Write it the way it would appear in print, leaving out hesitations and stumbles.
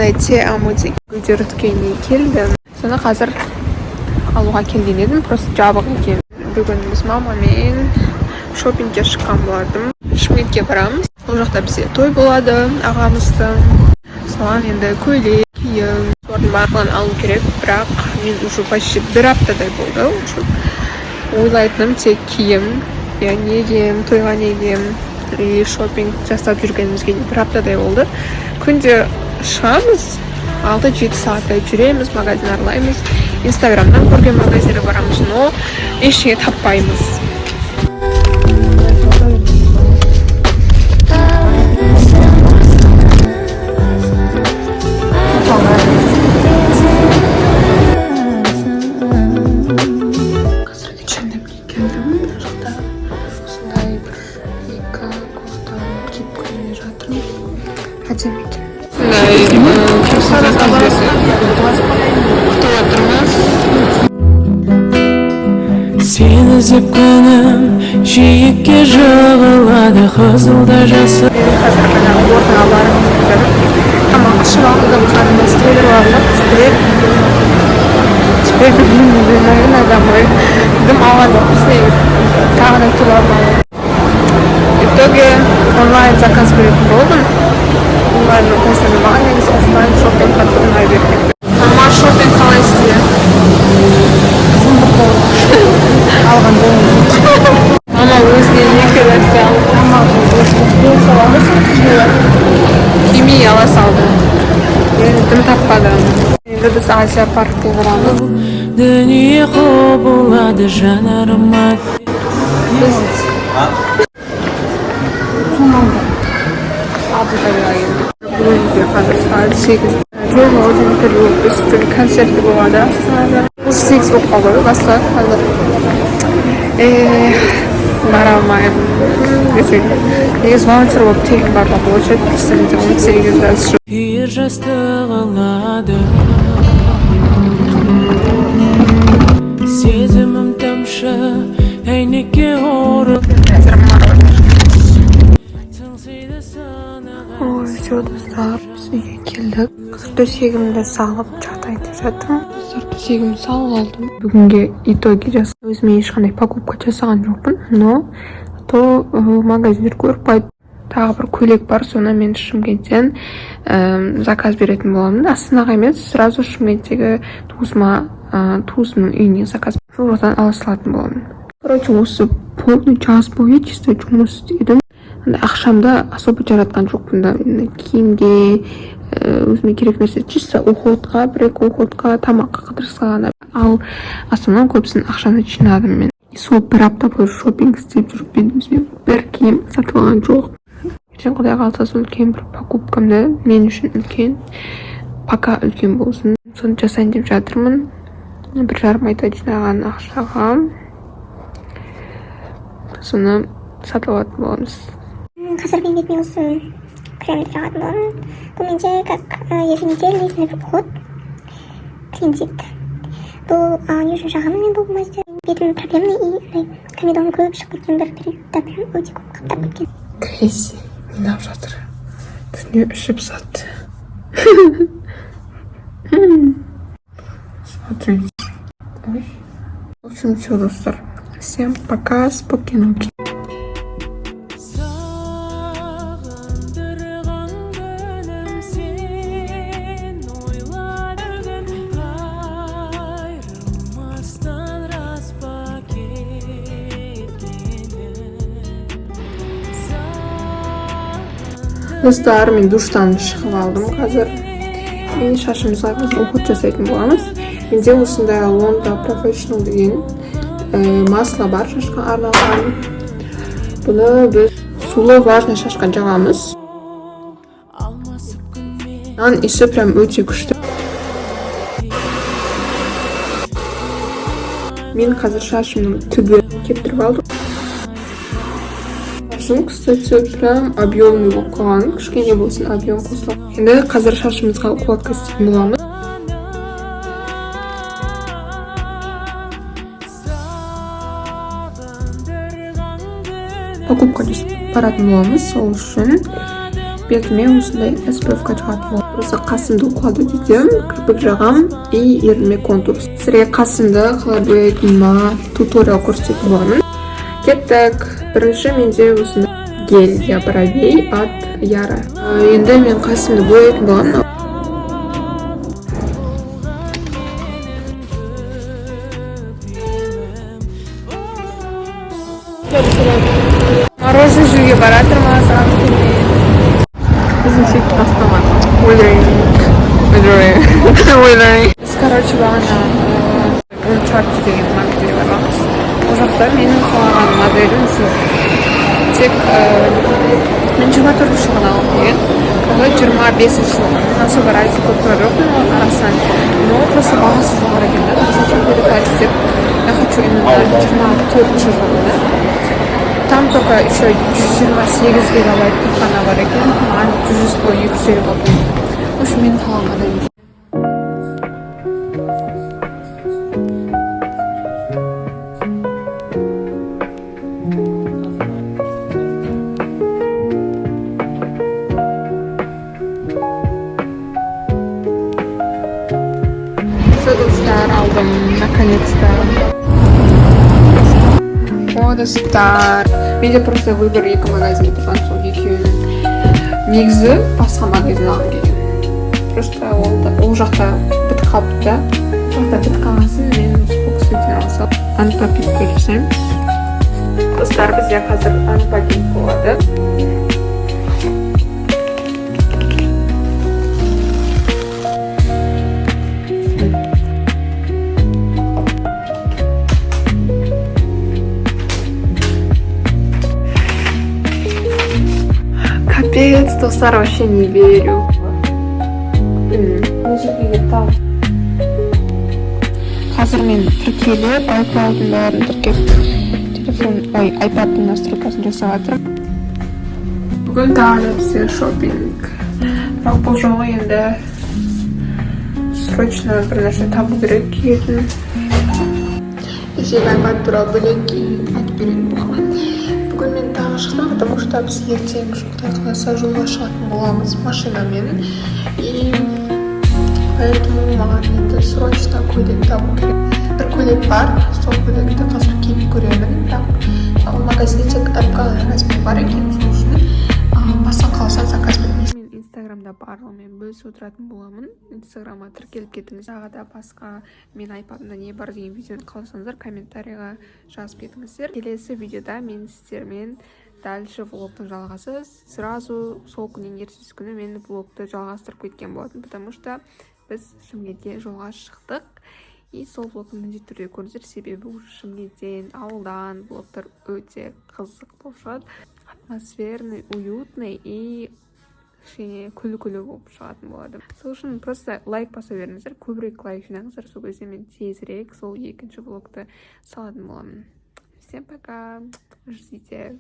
Осындай Те Амо деген гүлдер дүкеніне келдім. Соны қазір алуға келген едім, просто жабық екен. Бүгін біз мамамен шопингке шыққан болатынмын. Шымкентке барамыз. Ол жақта бізде той болады ағамыздың. Соған енді көйлек, киім, солардың барлығын алу керек. Бірақ мен уже почти бір аптадай болды уже ойлайтыным тек киім. Я не киемін, тойға не киемін, и шопинг жасап жүргенімізге бір аптадай болды. Күнде шығамыз, 6-7 сағаттай жүреміз, магазин аралаймыз, Инстаграмнан көрген магазинге барамыз, но ештеңе таппаймыз. Қазір H&M-ге келдім. Мына жақта осындай бір екі кофта киіп көрмей жатырмын, әдемі екен. Осындай күтіп жатырмыз. Сені іздеп күнім жиекке жығылады, қызылда жасы. Мен қазір жаңағы ортаға барып жатырмын. Тамақ ішіп алдым, қарнымыз тойдырып алдық. Теперь, наверное, домой. Дым алған жоқпыз негізі, тағы да тура алмадым. В итоге онлайн заказ беретін болдым. Онлайн осылай, маған негізі оффлайн шопинг қатты ұнай беріп кетті. Мама, шопинг қалай сізге? Сұмдық болды. Алған. Мама өзіне екі нәрсе алды. Кимей ала салды. Енді дым таппадым. Енді біз Азия паркке барамыз. Дүние құбылады жанарыма. Біз Абу-Дабиға келдік. Бүгін бізде қазір сағат 8. Джо Дженнифер концерті болады Астанада. Уже 8 болып қалды ғой, басталады қазір. Эх, бара алмаймын десең. Негізі волонтер болып тегін баруға болушы еді, просто менде 18 жас жоқ. Күйер жастық алады, сезімім тамшы әйнекке ұрып Қазір сыңсиды сынаған. Ой, все, достар, біз үйге келдік. Қазір төсегімді салып жатайын деп жатырмын. Достар, төсегімді салып алдым. Бүгінге итоги өзіме ешқандай покупка жасаған жоқпын, но то магазиндер көріп қойып, тағы бір көйлек бар, соны мен Шымкенттен заказ беретін боламын. Астанаға емес, сразу Шымкенттегі туысыма, туысымның үйіне заказ, сол жақтан ала салатын боламын. Короче, осы полный жаз бойы чисто жұмыс істедім. Андай ақшамды особо жаратқан жоқпын да киімге, өзіме керек нәрсе, чисто уходқа, бір екі уходқа, тамаққа, қыдырысқа ғана. Ал основном көбісін ақшаны жинадым мен. И сол бір апта бойы шопинг істеп жүріп, мен өзіме бір киім сатып алған жоқ. Ертең, құдай қаласа, сол үлкен бір покупкамды, мен үшін үлкен, пока үлкен болсын, соны жасайын деп жатырмын. 1,5 айда жинаған ақшаға соны сатып алатын боламыз. Қазір мен бетіме осы кремді жағатын боламын. Бұл менде как еженедельный бір уход, клинзит. Бұл не үшін жағамын мен бұл мазьді? Бетім проблемный и андай комедон көп шығып кеткен, бір периодта прям өте көп қаптап кеткен. Кейси ойнап жатыр, түнде ішіп сатты. Смотрите. Ой. В общем, все, достар. Всем пока, спокойной. Сағындырған күнім сен ойладың, айырылмастан рас па кеткенің? Достар, мен душтан шығып алдым қазір. И шашымызға қазір уход жасайтын боламыз. Менде осындай Лонда Professional деген масло бар, шашқа арналған. Бұны біз сулы, влажный шашқа жағамыз. Алмасып күнмен. Мынаның иісі прям өте күшті. Мен қазір шашымның түбі кептіріп алдым. Шашым, кстати, прям объемный болып қалған, кішкене болсын объем қосылған. Енді қазір шашымызға укладка істейтін боламыз. Сағындырған күнім. Покупка жасап баратын боламыз, сол үшін бетіме осындай SPF жағатын боламын. Просто қасымды укладывать етемін, кірпік жағам и ерніме контур. Сіздерге қасымды қалай бояйтыныма туториал көрсететін боламын. Кеттік. Бірінші менде осындай гель для бровей от Яра. Енді мен қасымды бояйтын боламын. Мороженое жеуге бара жатырмыз Анкемен. Біздің сөйтіп тастамады. Ойлаймын. Ойлаймын. Біз, короче, бағана Uncharted деген магазинге барғанбыз. Ол жақта менің қалаған моделім жоқ. Тек мен 24-ші жылғын алғым келген. Олар 25-ші жылғы. Мен особо разница көп көрген жоқпын оның арасынан. Но просто бағасы жоғары екен да. Зачем переплатить деп. Я хочу именно 24-ші жылғыны. Там только еще 128 гигабайттық қана бар екен. Маған 100 ой, 256. В общем, менің қалаған моделім жоқ. Все, достар, алдым, наконец-то. О, достар. Менде просто выбор екі магазин тұрған, сол екеуінің. Негізі басқа магазин алғым келген. Просто ол жақта бітіп қалыпты да. Ол жақта бітіп қалғасын, мен бұл кісіден алсам. Unpacking жасаймыз. Достар, бізде қазір unpacking болады. Капец, достар, вообще не верю. Мына жерге келіп қазір мен тіркеліп, iCloud'ың бәрін тіркеп, телефон, ой, iPad'тың настройкасын жасап жатырмын. Бүгін тағы да бізде шопинг. Бірақ бұл жолы енді срочно бір нәрсе табу керек киетін. Кешегі iPad туралы бөлек кейін айтып беретін боламын. Бүгін мен тағы шықтым, потому что біз ертең, Құдай қаласа, жолға шығатын боламыз машинамен. И поэтому маған енді срочно көйлек табу керек. Бір көйлек бар, сол көйлекті қазір киіп көремін, бірақ ол магазинде тек МК размер бар екен, сол үшін басқа қаласам, заказ бермейсің. Мен инстаграмда барлығымен бөлісіп отыратын боламын. Инстаграмға тіркеліп кетіңіз. Тағы да басқа мен айпадымда не бар деген видеоны қаласаңыздар, комментарийға жазып кетіңіздер. Келесі видеода мен сіздермен дальше влогтың жалғасы. Сразу сол күннен ертесі күні мен влогты жалғастырып кеткен болатын, потому что біз Шымкентке жолға шықтық. И сол влогты міндетті түрде көріңіздер, себебі уже Шымкенттен, ауылдан влогтар өте қызық болып шығады, атмосферный, уютный и кішкене күлкілі болып шығатын болады. Сол үшін просто лайк баса беріңіздер, көбірек лайк жинаңыздар, сол кезде мен тезірек сол екінші влогты салатын боламын. Всем пока, ждите.